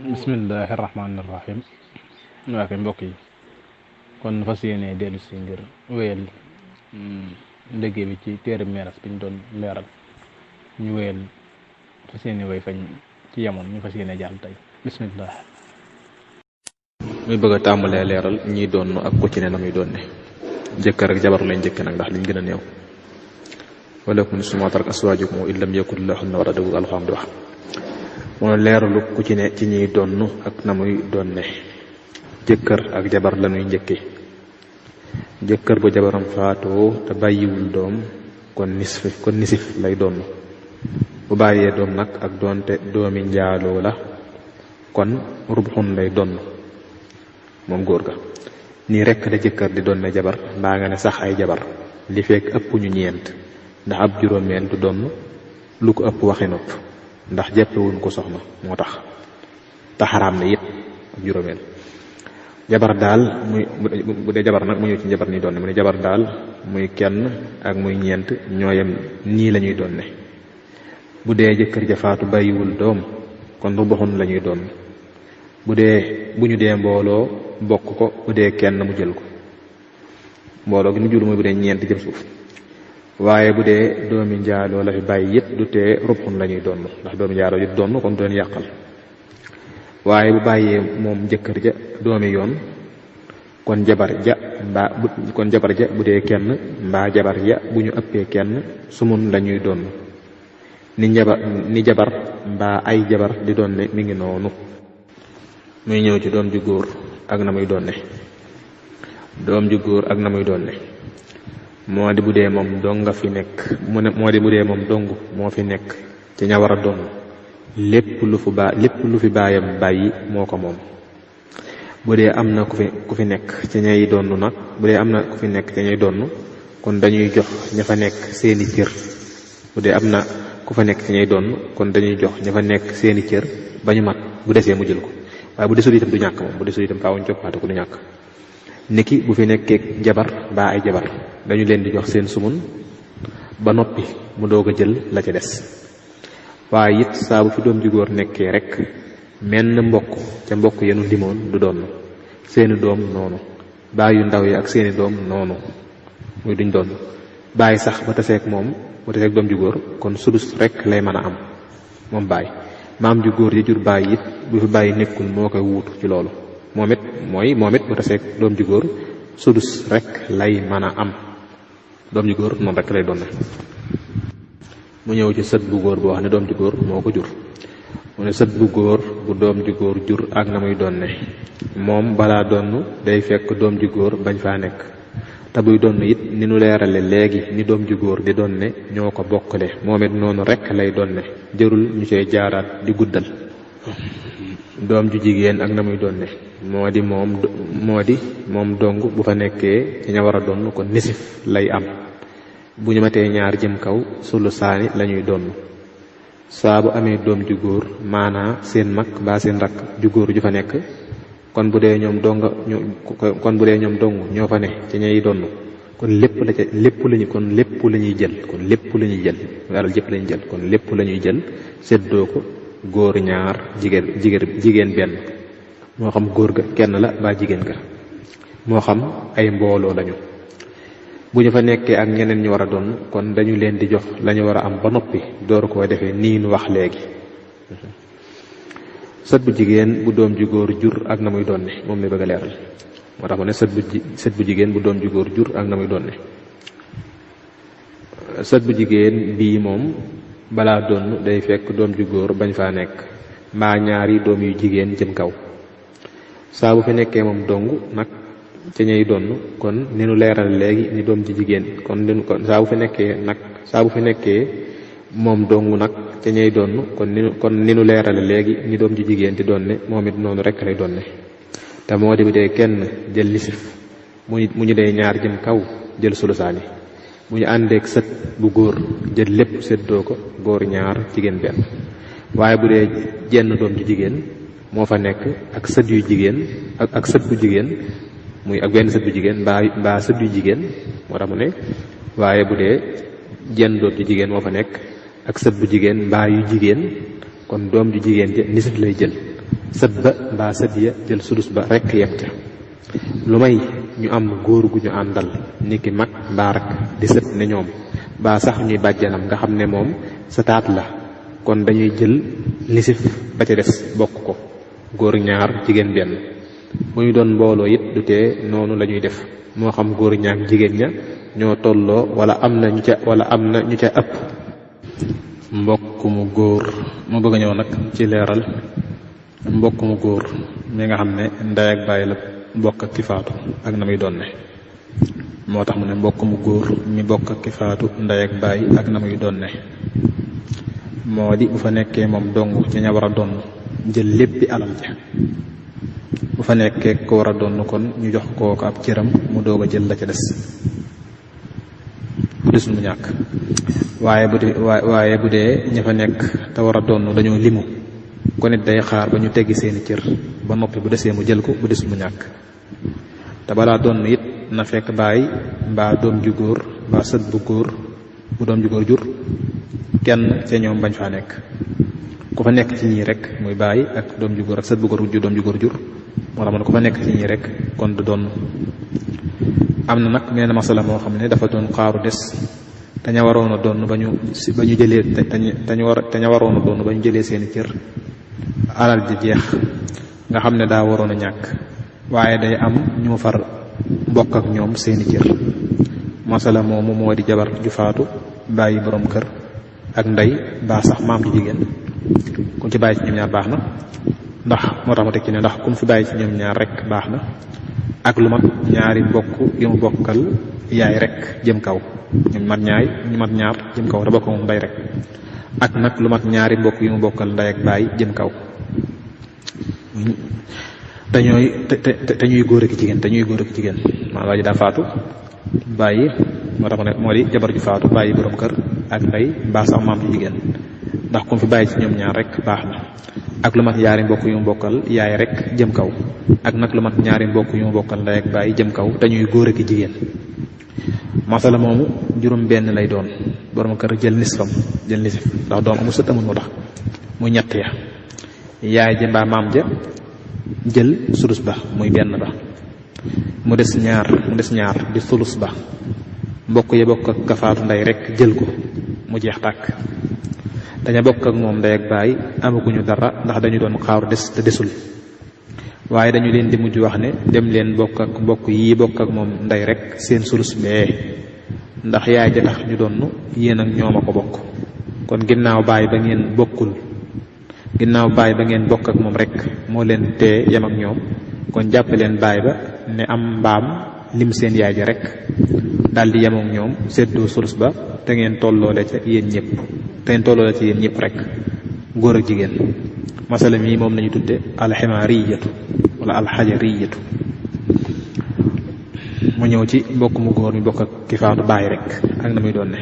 bismillahi rahmaani rahim. waa kay mbokk yi kon fas yéene dellu si ngir wéyal liggéey bi ci téere meeras bi ñu doon leeral ñu wéyal fas yéene way fañ ci yemoon ñu fas yéene jàll tey bismillah. muy bëgg a tàmbalee leeral ñiy doon ak ku ci ne na muy doon ne jëkkër ak jabar lañ njëkk nag ndax liñ gën a néew. walakum nisfu maa taraka azwaajukum in lam yakun lahunna walad dëgg alxam di wax moo leeralu ku ci ne ci ñiy donn ak na muy donne jëkkër ak jabar lañuy njëkke jëkkër bu jabaram faatoo te bàyyiwul doom kon nisif lay donn bu bàyyee doom nag ak doonte doomi njaaloo la kon rubxun lay donn moom góor ga. nii rekk da jëkkër di donne jabar mbaa nga ne sax ay jabar li fekk ëpp ñu ñeent ndax ab juróomeel du donn lu ko ëpp waxi nopp ndax jàppewuñ ko soxna moo tax te xaraam na yépp ab juróomeel. jabar daal muy bu dee jabar nag mu ñëw ci jabar ni doon ne mu ne jabar daal muy kenn ak muy ñeent ñooyam nii la ñuy doon ne bu dee jëkkër ja faatu bàyyiwul doom kon bu boxun la ñuy doon bu ñu dee mbooloo bokk ko bu dee kenn mu jël ko mbooloo gi mu jul mooy bu dee ñeent jëm suuf waaye bu dee doomi njaaloo la fi bàyyi it du tee rubxun la ñuy doon ndax doomi njaaloo it doon kon doon yàqal waaye bu bàyyee moom jëkkër ja doomi yoon kon jabar ja bu dee kenn mbaa jabar ja bu ñu ëppee kenn sumun la ñuy doon ni jabar mbaa ay jabar di doon ne mi ngi noonu. muy ñëw ci doom ju góor ak na muy doon ne doom ju góor ak na muy doon ne moo di bu dee moom dong nga fi nekk moo di bu dee moom dong moo fi nekk ci ña war a doon lépp lu fi baayam bàyyi moo ko moom. bu dee am na ku fi nekk ci ñay donn nag bu dee am na ku fi nekk ci ñay donn kon dañuy jox ña fa nekk seeni cër bu dee am na ku fa nekk ci ñay donn kon dañuy jox ña fa nekk seeni cër ba ñu mat bu desee mu jël ko waaye bu desul itam du ñàkk moom bu desul itam faaw ñu joppaate ko du ñàkk. niki bu fi nekkee jabar mbaa ay jabar dañu leen di jox seen sumun ba noppi mu doog a jël la ca des waaye it saa bu fi doom ju góor nekkee rek menn mbokk ca mbokk yenu limoon du doon seeni doom noonu baay yu ndaw yi ak seeni doom noonu muy duñ doon bàyyi sax ba taseeg doom ju góor kon sudus rek lay mën a am moom baay maam ju góor yi jur bàyyi it bu fi bàyyi nekkul moo koy wuutu ci loolu moom it bu taseeg doom ju góor sudus rek lay mën a am doom ju góor noonu rek lay doon. mu ñëw ci sët bu góor boo xam ne doom ju góor moo ko jur mu ne sët bu góor bu doom ju góor jur ak na muy doon ne moom balaa donn day fekk doom ju góor bañ faa nekk te buy donn it ni nu leerale léegi ni doom ju góor di doon ne ñoo ko bokkale moom it noonu rek lay doon ne jërul ñu cay jaaraat di guddal. doom ju jigéen ak na muy doon ne moo di moom dong bu fa nekkee ci ña war a doon kon nisif lay am bu ñu matee ñaar jëm kaw sulu saani la ñuy doon saa bu amee doom ju góor maanaa seen mag mbaa seen rakk ju góor ju fa nekk kon bu dee ñoom dong ñoo fa ne ci ñay doon kon lépp la ñuy jël alal jëpp la ñuy jël kon lépp la ñuy jël séddoo ko góor ñaar jigéen benn moo xam góor ga kenn la mbaa jigéen ga moo xam ay mbooloo lañu bu ñu fa nekkee ak ñeneen ñu war a doon kon dañu leen di jox lañu war a am ba noppi door koo defee nii nu wax léegi. sët bu jigéen bu doom ju góor jur ak na muy doon ne moom lay bëgg a leeral moo tax mu ne sët bu jigéen bu doom ju góor jur ak na muy doon ne sët bu jigéen bii moom balaa doon day fekk doom ju góor bañ faa nekk mbaa ñaari doom yu jigéen jëm kaw saa bu fi nekkee moom dong nag ca ñay donn kon ni nu leeral léegi ni doom ji jigéen kon saa bu fi nekkee moom dong nag ca ñay donn kon ni nu leerale léegi ni doom ji jigéen di donne moom it noonu rek lay donne te moo di bu dee kenn jël nisif mu ñu dee ñaar jëm kaw jël sulusaani bu ñu àndeek sët bu góor jël lépp séddoo ko góor ñaar jigéen benn waaye bu dee jenn doom ji jigéen moo fa nekk ak sët yu jigéen ak sët bu jigéen muy ak benn sët bu jigéen mbaa sët yu jigéen moo tax mu ne waaye bu dee jenn doom ju jigéen moo fa nekk ak sët bu jigéen mbaa yu jigéen kon doom ju jigéen ja nisif lay jël sët ba mbaa sët ya jël sudus ba rekk yem ca lu may ñu am góor gu ñu àndal niki mag mbaa rak di sët ne ñoom mbaa sax ñuy bàjjanam nga xam ne moom sëtaat la kon dañuy jël nisif ba ca des bokk ko góor ñaar jigéen benn bu ñu doon mbooloo it du tee noonu la ñuy def moo xam góor ñaar jigéen ña ñoo tolloo wala am na ñu ca ëpp. mbokk mu góor mu bëgg a ñëw nag ci leeral mbokk mu góor mi nga xam ne ndey ak baay la bokk ak ki faatu ak na muy donne moo tax mu ne mbokk mu góor mi bokk ak ki faatu ndey ak baay ak na muy donne moo di bu fa nekkee moom dong ci ña war a donn jël léppi alal ja bu fa nekkee ko war a donn kon ñu jox kooku ab cëram mu doog a jël la ca des bu desul mu ñàkk waaye bu dee ña fa nekk te war a donn dañoo limu kon it day xaar ba ñu teggi seeni cër ba noppi bu desee mu jël ko bu desul mu ñàkk te balaa donn it na fekk baay mbaa doom ju góor mbaa sët bu góor bu doom ju góor jur kenn ca ñoom bañ faa nekk ku fa nekk ci ñii rek muy baay ak doom ju góor ak sët bu góor ju doom ju góor jur moo tax man ku fa nekk ci ñii rek kon du doon am na nag menn masala moo xam ne dafa doon xaaru des te ña waroon a doon ba ñu jëlee te ña waroon a doon ba ñu jëlee seeni cër alal ji jeex nga xam ne daa waroon a ñàkk waaye day am ñu far bokk ak ñoom seeni cër masala moomu moo di jabar ju faatu bàyyi borom kër ak ndey baa sax maam ju jigéen ku ci bàyyi ci ñoom ñaar baax na ndax moo tax ma teg ci ne ndax ku fi bàyyi ci ñoom ñaar rek baax na ak lu mat ñaari mbokk yu mu bokkal yaay rek jëm kaw ñu mat ñaar jëm kaw te bokk moom ndey rek ak nag lu mat ñaari mbokk yu mu bokkal ndey ak baay jëm kaw te ñuy góor ak jigéen maa waa ji daa faatu bàyyi moo tax ne moo di jabar ju faatu bàyyi borom kër ak ndey mbaa sax maam ju jigéen ndax ku fi bàyyi ci ñoom ñaar rek baax na ak lu mat ñaari mbokk yu mu bokkal yaay rek jëm kaw ak nag lu mat ñaari mbokk yu mu bokkal ndey ak baay jëm kaw te ñuy góor ak jigéen masala moomu juróom benn lay doon borom kër jël nisif ndax doom amul sët amul moo tax muy ñett ya yaay ja mbaa maam ja jël sudus ba muy benn ba mu des ñaar di sulus ba mbokk ya bokk ak kafaatu ndey rek jël ko mu jeex tàkk daña bokk ak moom ndey ak baay amaguñu dara ndax dañu doon xaaru des te desul waaye dañu leen di mujj wax ne dem leen bokk ak mbokk yi bokk ak moom ndey rek seen sulus bee ndax yaay ja tax ñu doon yéen ak ñoom a ko bokk kon ginnaaw baay ba ngeen bokk ak moom rek moo leen tee yem ak ñoom kon jàpp leen baay ba ne am mbaam lim seen yaay ja rek daldi yem ak ñoom seddoo sulus ba te ngeen tolloole ca yéen ñëpp rek góor ak jigéen masala mi moom lañu tudde alximaariyatu wala alxajariyatu mu ñëw ci mbokk mu góor mi bokk ak ki faatu bàyyi rek ak na muy doon ne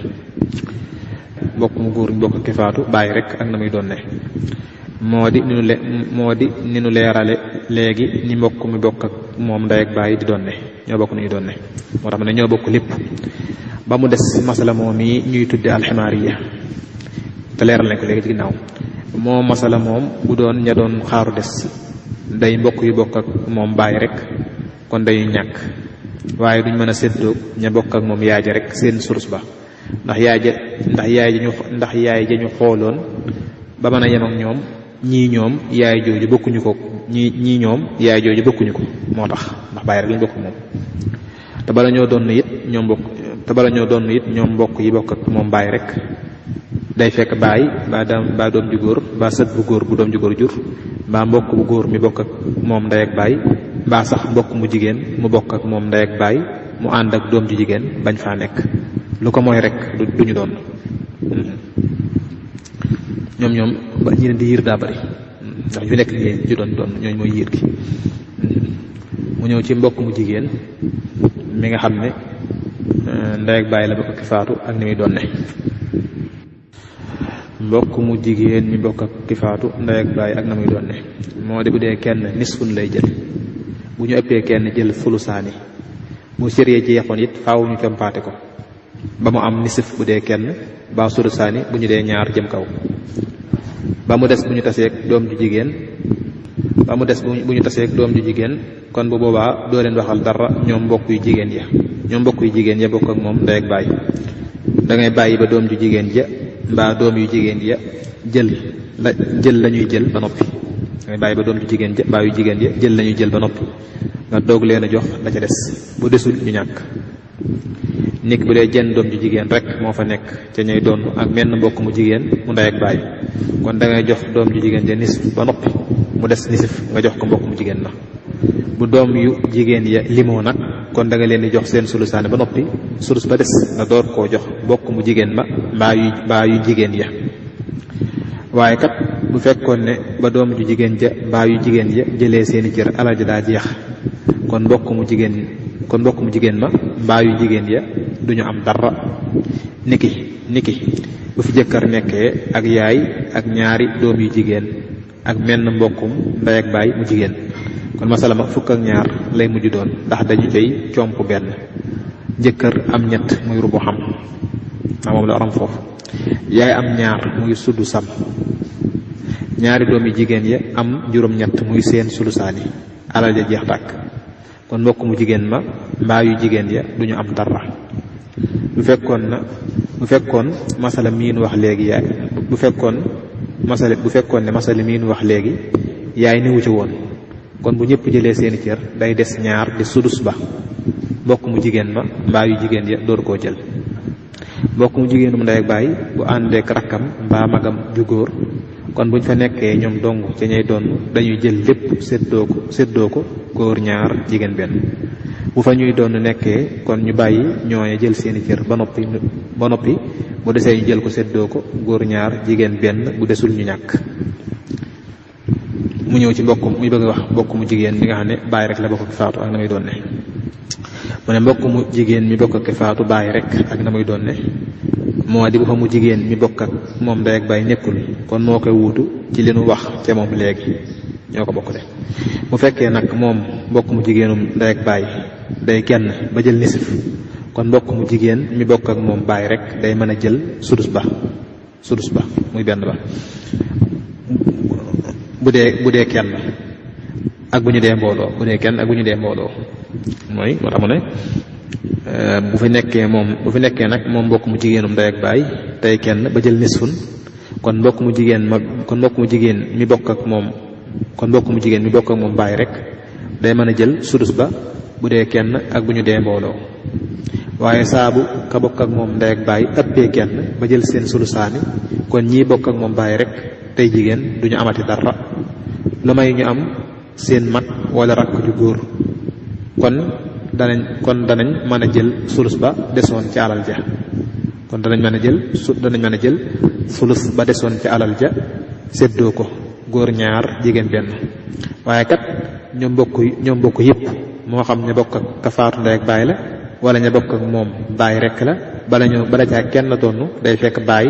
mbokk mu góor mi bokk ak ki faatu bàyyi rek ak na muy doon ne moo di ni nu leerale léegi ni mbokk mi bokk ak moom ndey ak bàyyi di doon ne ñoo bokk nañu doon ne moo tax ma ne ñoo bokk lépp ba mu des masala moom mi ñuy tudde alximaariya te leeral nañ ko léegi ci ginnaaw moo masala moom bu doon ña doon xaaru des day mbokk yu bokk ak moom bàyyi rek kon day ñàkk waaye duñ mën a séddoo ña bokk ak moom yaay ja rek seen source ba ndax yaay ja ñu xooloon ba mën a yem ak ñoom ñoom yaay jooju bokkuñu ko ñoom yaay jooju bokkuñu ko moo tax ndax bàyyi rek lañ bokk moom te bala ñoo doon it ñoom mbokk yi bokk ak moom bàyyi rek day fekk baay ba doom ju góor ba sët bu góor bu doom ju góor jur mbaa mbokk bu góor mi bokk ak moom ndey ak baay mbaa sax mbokk mu jigéen mu bokk ak moom ndey ak baay mu ànd ak doom ju jigéen bañ faa nekk lu ko mooy rek duñu doon ñoom ba ñi leen di yiir daa bari ndax ñu nekk nii ju doon ñooñu mooy yiir gi mu ñëw ci mbokk mu jigéen mi nga xam ne ndey ak baay la bokk ki faatu ak ni muy doon ne mbokk mu jigéen mi bokk ak ki faatu ndey ak baay ak na muy doon ne moo di bu dee kenn nisfun lay jël bu ñu ëppee kenn jël fulusaani bu sëree jeexoon it faaw ñu compaate ko ba mu am nisif bu dee kenn ba sulusaani bu ñu dee ñaar jëm kaw ba mu des bu ñu taseeg doom ju jigéen ba mu des bu ñu tasee doom ju jigéen kon bu boobaa doo leen waxal dara ñoom mbokk yu jigéen ya bokk ak moom ndey ak baay da ngay bàyyi ba doom ju jigéen ja mbaa doom yu jigéen ya jël la ñuy jël ba noppi da ngay bàyyi ba doom ju jigéen ja mbaa yu jigéen ya jël la ñuy jël ba noppi nga doog leen a jox la ca des bu desul ñu ñàkk. nit bu dee jenn doom ju jigéen rek moo fa nekk ca ñay doon ak menn mbokk mu jigéen mu ndey ak baay kon da ngay jox doom ju jigéen ja nisf ba noppi mu des nisif nga jox ko mbokk mu jigéen la. bu doom yu jigéen ya limoo nag kon da nga leen di jox seen sulusaane ba noppi sulus ba des nga door koo jox mbokk mu jigéen ma mbaa yu jigéen ya. waaye kat bu fekkoon ne ba doom ju jigéen ja mbaa yu jigéen ya jëlee seeni cër alal ja daa jeex kon mbokk mu jigéen ma mbaa yu jigéen ya duñu am dara. niki bu fi jëkkër nekkee ak yaay ak ñaari doom yu jigéen ak menn mbokkum ndey ak baay mu jigéen kon masala ma fukk ak ñaar lay mujj doon ndax dañu cay comp benn. jëkkër am ñett muy rubu xam maa moom la aram foofu. yaay am ñaar muy suddu sam. ñaari doom yu jigéen ya am juróom-ñett muy seen sulusaani alal ja jeex tàkk kon mbokk mu jigéen ma mbaa yu jigéen ya duñu am dara. bu fekkoon masala miin wax léegi yaay bu fekkoon ne masala miin wax léegi yaay niwu ci woon kon bu ñëpp jëlee seeni cër day des ñaar di sudus ba mbokk mu jigéen ma mbaa yu jigéen ya door koo jël. mbokk mu jigéenum ndey ak baay bu àndeek rakkam mbaa magam ju góor kon buñ fa nekkee ñoom dong ca ñay doon dañuy jël lépp séddoo ko góor ñaar jigéen benn. bu fa ñuy doon nekkee kon ñu bàyyi ñooña jël seeni cër ba noppi bu desee ñu jël ko séddoo ko góor ñaar jigéen benn bu desul ñu ñàkk. mu ñëw ci muy bëgg wax mbokk mu jigéen mi nga xam ne baay rek la bokk ak faatu ak na muy doon ne mu ne mbokk mu jigéen mi bokk ak faatu baay rek ak na muy doon ne moo di bu fa mu jigéen mi bokk ak moom ndey ak baay nekkul kon moo koy wuutu ci li nu wax ca moom léegi ñoo ko bokk de. bu fekkee nag moom mbokk mu jigéenum ndey ak baay day kenn ba jël nisif kon mbokk mu jigéen mi bokk ak moom baay rek day mën a jël sudus ba muy benn ba bu dee kenn ak bu ñu dee mbooloo mooy moo tax mu ne bu fi nekkee nag moom mbokk mu jigéenum ndey ak baay tey kenn ba jël nisfun kon mbokk mu jigéen mi bokk ak moom baay rek day mën a jël sudus ba bu dee kenn ak bu ñu dee mbooloo. waaye saabu ka bokk ak moom ndey ak baay ëppee kenn ba jël seen sulusaani kon ñii bokk ak moom baay rek tey jigéen duñu amati dara lu may ñu am seen mag wala rakk ju góor kon danañ mën a jël sulus ba desoon ci alal ja danañ mën a jël sulus ba desoon ci alal ja séddoo ko góor ñaar jigéen benn. waaye kat ñoom bokk yépp moo xam ne bokk ak ka faatu ndey ak baay la wala ña bokk ak moom baay rek la bala caa kenn doon day fekk baay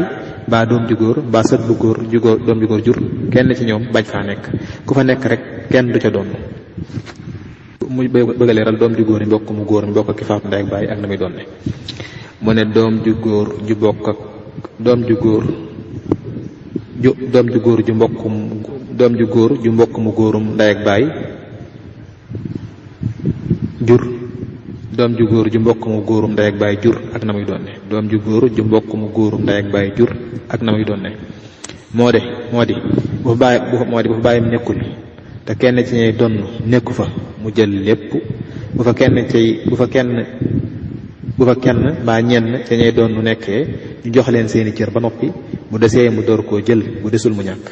mbaa doom ju góor mbaa sët bu góor doom ju góor jur kenn ci ñoom bañ faa nekk ku fa nekk rek kenn du ca doon. mu bëgg a leeral doom ju góor yi mbokk mu góor mi bokk ak ki faatu ndey ak baay ak na muy doon ne mu ne doom ju góor ju mbokk mu góorum ndey ak baay jur doom ju góor ju mbokk mu góorum ndey ak baay jur ak na muy doon ne doom ju góor ju mbokk mu góorum ndey ak baay jur ak na muy doon ne moo di bu fa bàyyam nekkul te kenn ci ñay donn nekku fa mu jël lépp bu fa kenn mbaa ñenn ca ñay donn nekkee ñu jox leen seeni cër ba noppi bu desee mu door koo jël bu desul mu ñàkk.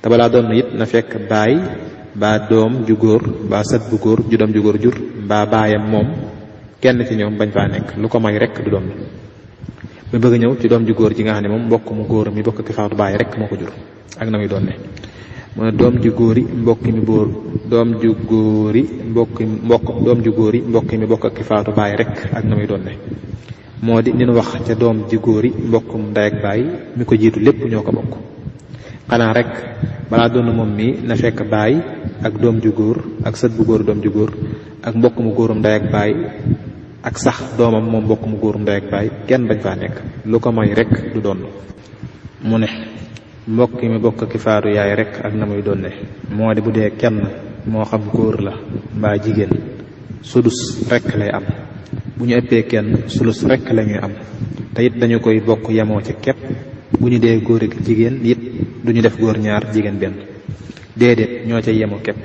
te balaa donn it na fekk baay mbaa doom ju góor mbaa sët bu góor ju doom ju góor jur mbaa baayam moom kenn ci ñoom bañ faa nekk lu ko may rek du doon. ba bëgg ñëw ci doom ju góor ji nga xam ne moom mbokk mu góor mi bokk ki faatu baay rek moo ko jur ak na muy doon ne mu ne doom ju góor yi mbokk mi mbokk mi bokk ki faatu baay rek ak na muy doon ne moo di ni nu wax ca doom ju góor yi mbokkum ndey ak baay mi ko jiitu lépp ñoo ko bokk. xanaa rek balaa doon moom mi na fekk baay ak doom ju góor ak sët bu góor doom ju góor ak mbokk mu góorum ndey ak baay ak sax doomam moom mbokk mu góorum ndey ak baay kenn bañ faa nekk lu ko may rek du doon. mu ne mbokk mi bokk ki faatu yaay rek ak na muy doon ne moo di bu dee kenn moo xam góor la mbaa jigéen sudus rekk lay am. bu ñu ëppee kenn sulus rekk la ñuy am te it dañu koy bokk yemoo ci képp. bu ñu dee góor ak jigéen it du ñu def góor ñaar jigéen benn déedéet ñoo ca yemoo képp.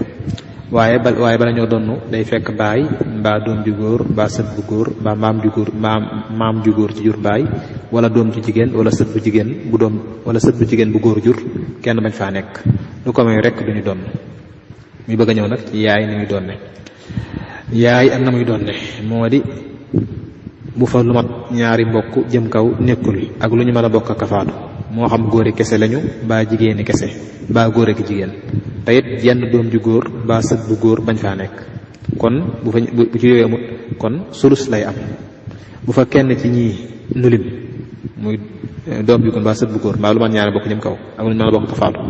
waaye bala ñoo donn day fekk baay mbaa doom ju góor mbaa sët bu góor mbaa maam ju góor ci jur baay wala doom ju jigéen wala sët bu jigéen bu góor jur kenn bañ faa nekk. lu ko may rekk duñu donn. muy bëgg a ñëw nag ci yaay ni muy donne. yaay ak na muy donne moo di bu fa lu mat ñaari mbokk jëm kaw nekkul ak lu ñu mën a bokk ak kafaatu moo xam góori kese lañu mbaa jigéeni kese mbaa góor ak jigéen te it jenn doom ju góor mbaa sët bu góor bañ faa nekk. kon bu ci yooyu amut kon sulus lay am. bu fa kenn ci ñii nulim muy doom ju góor mbaa sët bu góor mbaa lu mat ñaari mbokk jëm kaw ak lu ñu mën a bokk kafaatu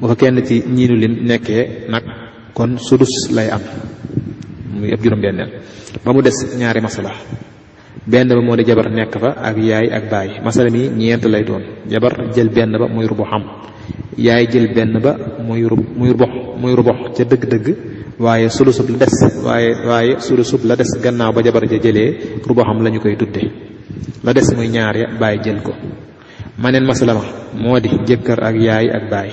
bu fa kenn ci ñii nulim nekkee nag kon sulus lay am muy ëpp juróom-benneel. ba mu des ñaari masala benn ba moo di jabar nekk fa ak yaay ak baay. masala mi ñeent lay doon. jabar jël benn ba muy rubu xam yaay jël benn ba muy rubox ca dëgg-dëgg waaye sulusub la des waaye sulusub la des gannaaw ba jabar ja jëlee rubu xam la ñu koy tudde la des muy ñaar ya baay jël ko. maneen masala ma moo di jëkkër ak yaay ak baay.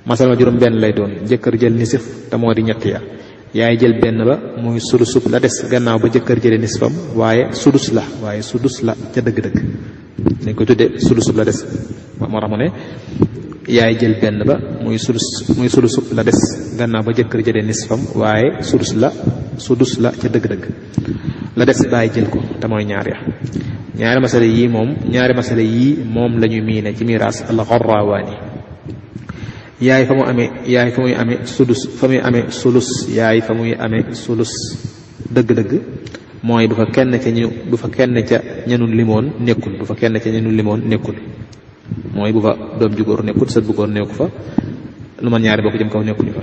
masala ma juróom benn lay doon. jëkkër jël nisif te moo di ñett ya yaay jël benn ba muy sulusub la des gannaaw ba jëkkër jëlee nisfam waaye sudus la ca dëgg-dëgg dañ ko tudde sulusub la des moo tax mu ne yaay jël benn ba muy sulusub la des gannaaw ba jëkkër jëlee nisfam waaye sudus la ca dëgg-dëgg la des bàyyi jël ko te mooy ñaar ya. ñaari masala yii moom la ñu miine ci miraas al-Gharrawaani. yaay fa muy amee sulus dëgg-dëgg mooy bu fa kenn ca ñenu limoon nekkul mooy bu fa doom ju góor nekkul sët bu góor nekku fa lu man ñaari bokk jëm kaw nekkuñu fa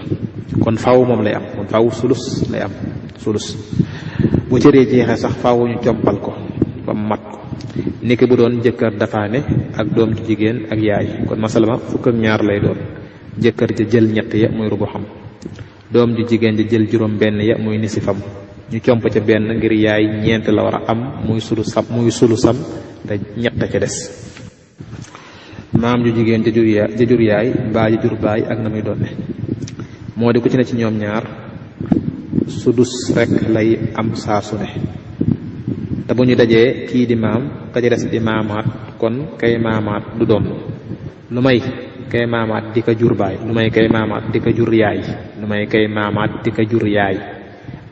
kon faaw moom lay am kon faaw sulus lay am sulus. bu cëree jeexee sax faaw ñu compal ko ba mu mat ko niki bu doon jëkkër dafaane ak doom ju jigéen ak yaay kon masalama fukk ak ñaar lay doon. jëkkër ja jël ñett ya muy rubu xam doom ju jigéen ja jël juróom benn ya muy nisifam ñu comp ca benn ngir yaay ñeent la war a am muy sulusam te ñett ca des. maam ju jigéen ja jur yaay mbaa ja jur baay ak na muy donne moo di ku ci ne ci ñoom ñaar sudus rekk lay am saa su ne te bu ñu dajee kii di maam ka ca des di maamaat kon kay maamaat du doon lu may kay maamaat di ka jur baay kay maamaat di ka jur yaay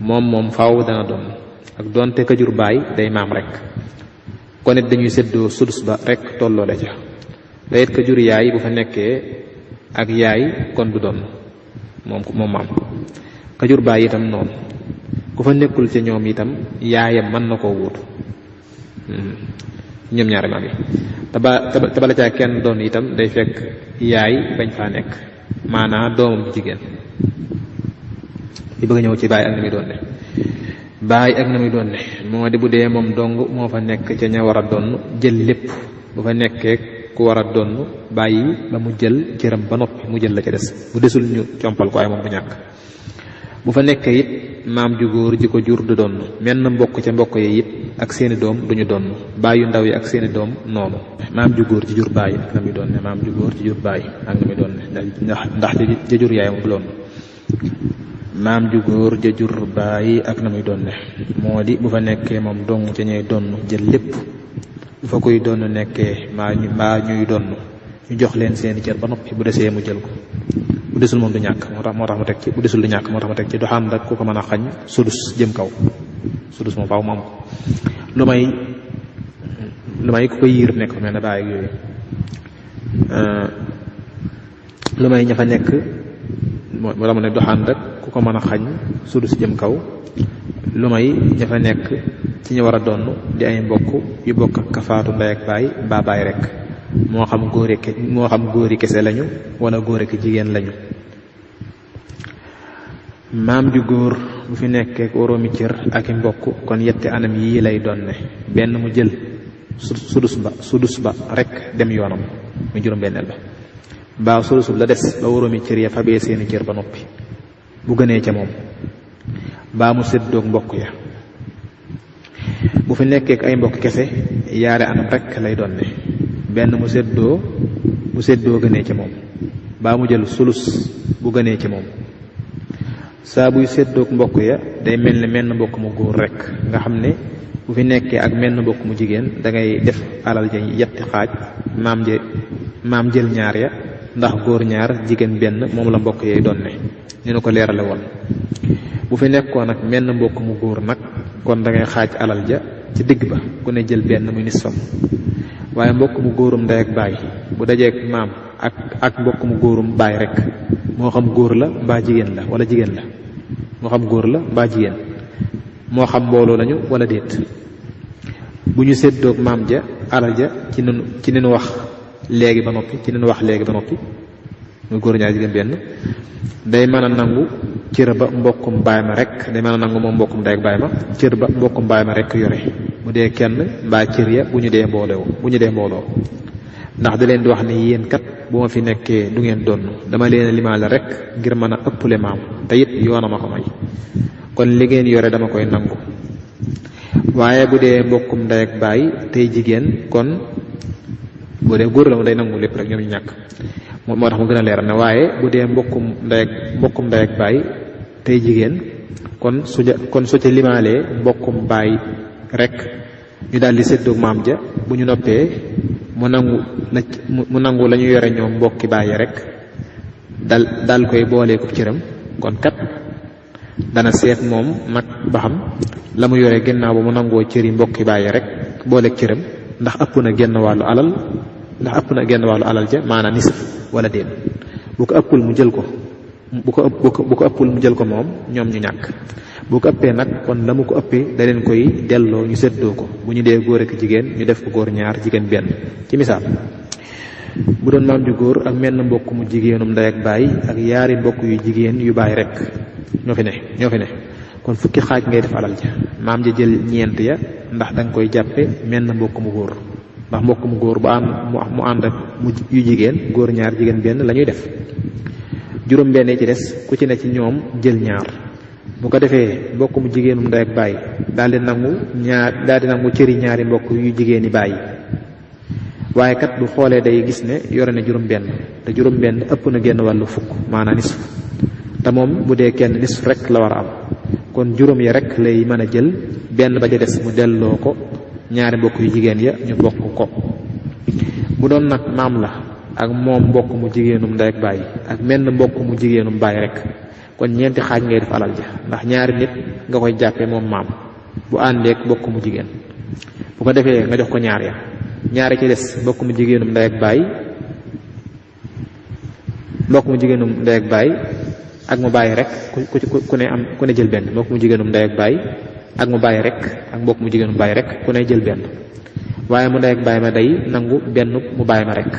moom faaw dana doon ak doonte ka jur baay day maam rek kon it dañuy séddoo sudus ba rek tolloole ca te it ka jur yaay bu fa nekkee ak yaay kon du doon moom maam ka jur baay itam noonu ku fa nekkul ca ñoom itam yaayam mën na koo wuutu ñoom ñaari maam yi te bala caa kenn doon itam day fekk yaay bañ faa nekk maanaa doomam bu jigéen. li bëgg a ñëw ci baay ak na muy doon ne moo di bu dee moom dong moo fa nekk ca ña war a donn jël lépp bu fa nekkee ku war a donn bàyyi ba mu jël cëram ba noppi mu jël la ca des bu desul ñu compal ko ay moom bu ñàkk. bu fa nekkee it maam ju góor ji ko jur du donn menn mbokk ca mbokk yi it ak seeni doom duñu donn baay yu ndaw yi ak seeni doom noonu. maam ju góor ji jur baay ak na muy doon ne maam ju góor ji jur baay ak na muy doon ne ndax ja jur yaay moom du doon. maam ju góor ja jur baay ak na muy doon ne moo di bu fa nekkee moom dong ca ñuy donn jël lépp bu fa koy donn nekkee mbaa ñuy donn ñu jox leen seeni cër ba noppi bu desee mu jël ko bu desul moom du ñàkk moo tax ma teg ci bu desul du ñàkk moo tax ma teg ci du xam rek ku ko mën a xañ sudus jëm kaw sudus moom faaw mu am ko lu may ku ko yiir nekk fa mel ne baay ak yooyu lu may ña fa nekk moo tax ma ne du xam rek ku ko mën a xañ sudus jëm kaw lu may ña fa nekk ci ñu war a donn di ay mbokk yu bokk ak kafaatu ndey ak baay mbaa baay rek moo xam góori kese lañu wala góor ak jigéen lañu. maam ju góor bu fi nekkee woroomi cër ak i mbokk kon yetti anam yii lay donne benn mu jël sudus ba rek dem yoonam mu juróom benneel ba baa sudus la des ba woroomi cër ya fabee seeni cër ba noppi bu gënee ca moom baa mu séddoog mbokk ya. bu fi nekkee ay mbokk kese yaare anam rek lay doon ne benn mu séddoo gënee ca moom baa mu jël sulus bu gënee ci moom. saa buy séddoog mbokk ya day mel ne menn mbokk mu góor rek nga xam ne bu fi nekkee ak menn mbokk mu jigéen da ngay def alal ja yetti xaaj maam jël ñaar ya ndax góor ñaar jigéen benn moom la mbokk yay doon ne ni nu ko leerale woon. bu fi nekkoon ak menn mbokk mu góor nag kon da ngay xaaj alal ja ci digg ba ku ne jël benn muy nisfam. waaye mbokk mu góorum ndey ak baay bu dajeeg maam ak mbokk mu góorum baay rek moo xam góor la mbaa jigéen la wala jigéen la moo xam góor la mbaa jigéen moo xam mbooloo lañu wala déet bu ñu séddoog maam ja alal ja ci ni nu wax léegi ba noppi muy góor ñaar jigéen benn day mën a nangu cër ba mbokkum baay ma rek day mën a nangu moom mbokkum ndey ak baay ma cër ba mbokkum baay ma rek yore bu dee kenn mbaa cër ya bu ñu dee mbooloo ndax da leen di wax ne yéen kat bu ma fi nekkee du ngeen doon dama leen limaale rek ngir mën a ëpple maam te it yoona ma ko may kon li ngeen yore dama koy nangu. waaye bu dee mbokkum ndey ak baay tey jigéen kon bu dee góor la mu day nangu lépp rek ñoom ñu ñàkk moo tax mu gën a leeral ne waaye bu dee mbokkum ndey ak baay tey jigéen kon su ca limaalee mbokkum baay rek ñu daal di séddoog maam ja bu ñu noppee mu nangu la ñu yore ñoom mbokki baay rek dal koy boolee ko cëram kon kat dana seet moom nag ba xam la mu yore gannaaw ba mu nangoo cëri mbokki baay rek booleeg cëram ndax ëpp na genn wàllu alal ja maanaam nisf wala déet bu ko ëppul mu jël ko bu ko ëppul mu jël ko moom ñoom ñu ñàkk. bu ko ëppee nag kon la mu ko ëppee da leen koy delloo ñu séddoo ko bu ñu dee góor ak jigéen ñu def ko góor ñaar jigéen benn. ci misaal bu doon maam ju góor ak menn mbokk mu jigéenum ndey ak baay ak yaari mbokk yu jigéen yu baay rek ñoo fi ne kon fukki xaaj ngay def alal ja maam ja jël ñeent ya ndax da nga koy jàppe menn mbokk mu góor ndax mbokk mu góor bu mu ànd ak yu jigéen góor ñaar jigéen benn la ñuy def. juróom benn ci des ku ci ne ci ñoom jël ñaar bu ko defee mbokk mu jigéenum ndey ak baay daal di nangu cëri ñaari mbokk yu jigéeni baay waaye kat bu xoolee day gis ne yore na juróom benn te juróom benn ëpp na genn wàllu fukk maanaam nisf te moom bu dee kenn nisf rek la war a am kon juróom ya rek lay mën a jël benn ba ca des mu delloo ko ñaari mbokk yu jigéen ya ñu bokk ko. bu doon nag maam la ak moom mbokk mu jigéenum ndey ak baay ak menn mbokk mu jigéenum baay rek kon ñeenti xaaj ngay def alal ja ndax ñaari nit nga koy jàppee moom maam bu àndeek mbokk mu jigéen bu ko defee nga jox ko ñaar ya ñaari ci des mbokk mu jigéenum ndey ak baay ak mu bàyyi rek ku ne jël benn mbokk mu jigéenum ndey ak baay ak mu bàyyi rek ak mbokk mu jigéenum bàyyi rek ku ne jël benn waaye mu ndey ak baay ma day nangu benn mu bàyyi ma rek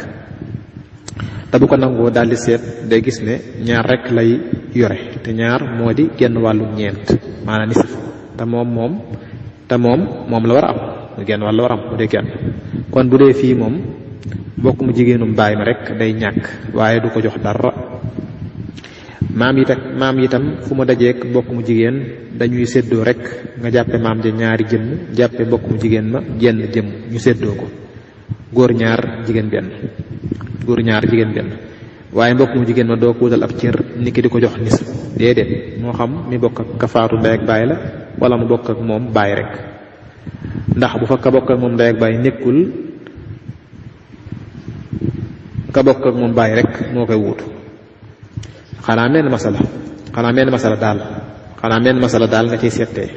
te bu ko nangoo daal di seet day gis ne ñaar rek lay yore te ñaar moo di genn wàllu ñeent maanaam nisf te moom la war a am genn wàll la war a am bu dee kenn kon bu dee fii moom mbokk mu jigéenum baay ma rek day ñàkk waaye du ko jox dara. maam itam fu mu dajeek mbokk mu jigéen dañuy séddoo rek nga jàppe maam ja ñaari jëmm jàppe mbokk mu jigéen ma jenn jëmm ñu séddoo ko góor ñaar jigéen benn waaye mbokk mu jigéen ma doo ko wutal ab cër nit ki di ko jox nis déedéet moo xam mi bokk ak ka faatu ndey ak baay la wala mu bokk ak moom baay rek ndax bu fa ka bokk ak moom ndey ak baay nekkul ka bokk ak moom baay rek moo koy wuutu xanaa menn masala daal nga ciy settee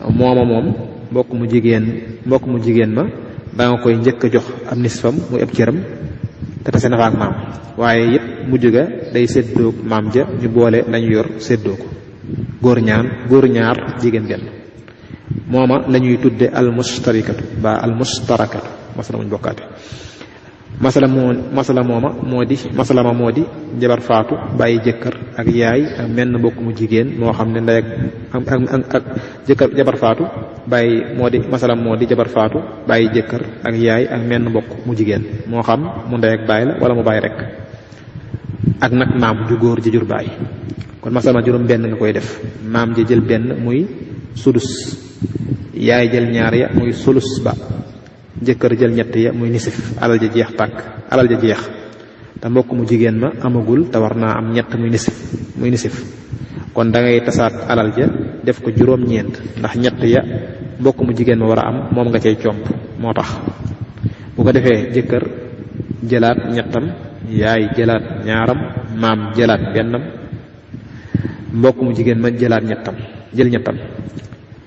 moom mbokk mu jigéen ma da nga koy njëkk a jox am nisfam muy ab cëram te tase na fa ak maam waaye it mujj ga day séddoo maam ja ñu boole lañu yor séddoo ko góor ñaar jigéen benn mooma la ñuy tudde almustarikatu ba almustarakatu masala muñ bokkaate masala ma moo di jabar faatu bàyyi jëkkër ak yaay ak menn mbokk mu jigéen moo xam ne ndey ak jëkkër jabar faatu moo di jabar faatu bàyyi jëkkër ak yaay ak menn mbokk mu jigéen moo xam mu ndey ak baay la wala mu bàyyi rek ak nag maam ju góor ji jur baay. kon masala juróom benn nga koy def, maam ji jël benn muy sudus, yaay jël ñaar ya muy sulus ba, jëkkër jël ñett ya muy nisif, alal ja jeex tàkk, alal ja jeex te mbokk mu jigéen ma amagul te war naa am ñett muy nisif kon da ngay tasaat alal ja def ko juróom-ñeent, ndax ñett ya mbokk mu jigéen ma war a am moom nga cay comp. moo tax bu ko defee jëkkër jëlaat ñettam, yaay jëlaat ñaaram, maam jëlaat bennam, mbokk mu jigéen ma jël ñettam.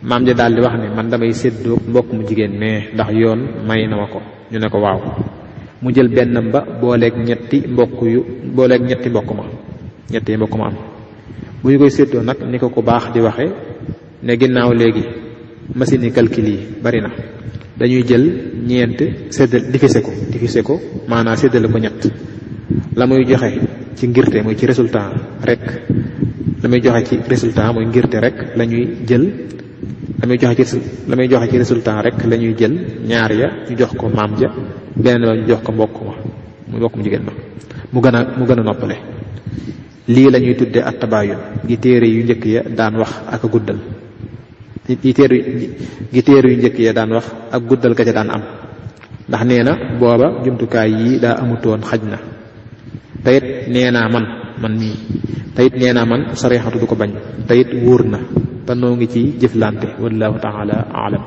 maam ja daal di wax ne man damay séddoo mbokk mu jigéen mais ndax yoon may na ma ko. ñu ne ko waaw. mu jël bennam ba booleeg ñetti mbokk ma am. bu ñu koy séddoo nag ni ko baax di waxe ne ginnaaw léegi machine yi calcul yi bari na, dañuy jël ñeent diviser ko maanaam séddale ko ñett. la muy joxe ci ngirte muy ci résultat rek la ñuy jël la muy joxe ci résultat rek la ñuy jël ñaar ya ñu jox ko maam ja, beneen la ñu jox ko mbokk mu jigéen ma mu gën a noppale. lii la ñuy tudde at-tabaayun gi téere yu njëkk ya daan wax ak guddal ak guddal ga ca daan am, ndax nee na booba jumtukaay yi daa amutoon xaj na. tayit nee naa man sarixatu du ko bañ, tayit wóor na te noo ngi ci jëflante wallahu taala alam.